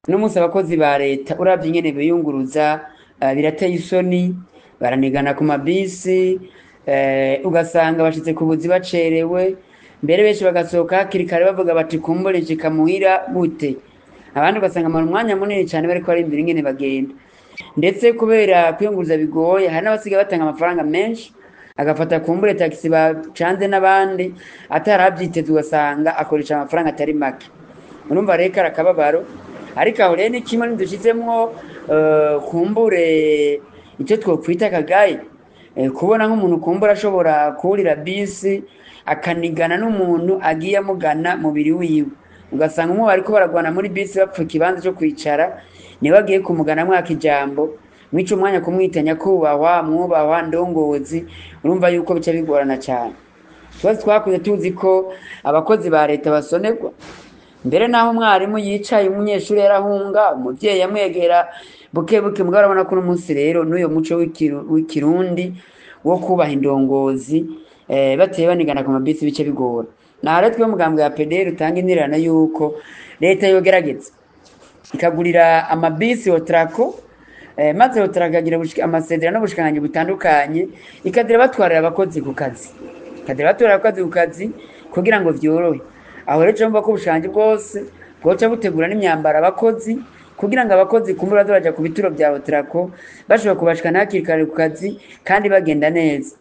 Uno munsi abakozi ba leta uravye ingene biyunguruza, birateye isoni, baranigana ku mabisi, ugasanga bashitse ku buzi bacerewe, mbere benshi bagasohoka hakiri kare bavuga bati kumbure nshika muhira gute, abandi ugasanga bamara umwanya munini cane bariko bariyumvira ingene bagenda. Ndetse kubera kwiyunguruza bigoye, hari n'abasigaye batanga amafaranga menshi, agafata kumbure taxi bacanze n'abandi ataravyiteze, ugasanga akoresha amafaranga atari make. Urumva rero kari akababaro, ariko aho rero ni kimwe ntidushizemwo kumbure icyo twokwita akagaye, kubona nk'umuntu kumbura ashobora kurira bisi akanigana n'umuntu agiye amugana mubiri wiwe, ugasanga umwe bariko baragwana muri bisi bapfa ikibanza co kwicara, niwe agiye kumugana mwaka ijambo mwica umwanya kumwita nyakubahwa mwubahwa ndongozi. Urumva yuko bica bigorana cane. Twese twakuze tuzi ko abakozi ba leta basonerwa, mbere naho umwarimu yicaye umunyeshuri yarahunga, umuvyeyi yamwegera buke buke. Mugabo urabona ko uno munsi rero n'uyo muco w'ikirundi wo kubaha indongozi, bateye banigana ku mabisi bice bigora. Naho rero twe mugambwe ya PDR utanga intererano yuko leta yogerageza ikagurira amabisi Otrako, maze Otrako ikagira amasezerano n'ubushikiranganji butandukanye, ikazira batwarira abakozi ku kazi, ikazira batwarira abakozi ku kazi kugira ngo vyorohe. Aho rero urumva ko ubushikiranganji bwose bwoca butegura n'imyambaro abakozi, kugira ngo abakozi kumbura baze baja ku bituro vya Otrako bashobora kubashikana hakiri kare ku kazi kandi bagenda neza.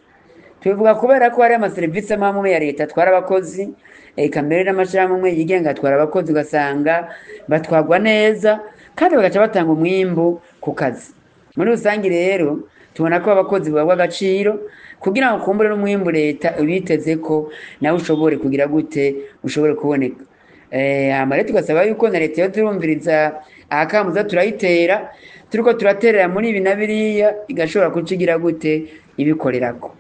Tubivuga kubera ko hari amaserivisi amwe amwe ya leta atwara abakozi, eka mbere n'amashirahamwe amwe yigenga atwara abakozi, ugasanga batwarwa neza kandi bagaca batanga umwimbu ku kazi. Muri rusangi rero tubona ko abakozi bahabwa agaciro kugira ngo kumbure n'umwimbu leta ibiteze ko nawe ushobore kugira gute, ushobore kuboneka. Hama rero tugasaba yuko na leta yoza irumviriza ahakamuza turayitera, turiko turaterera muri ibi na biriya, igashobora kuca igira gute ibikorerako.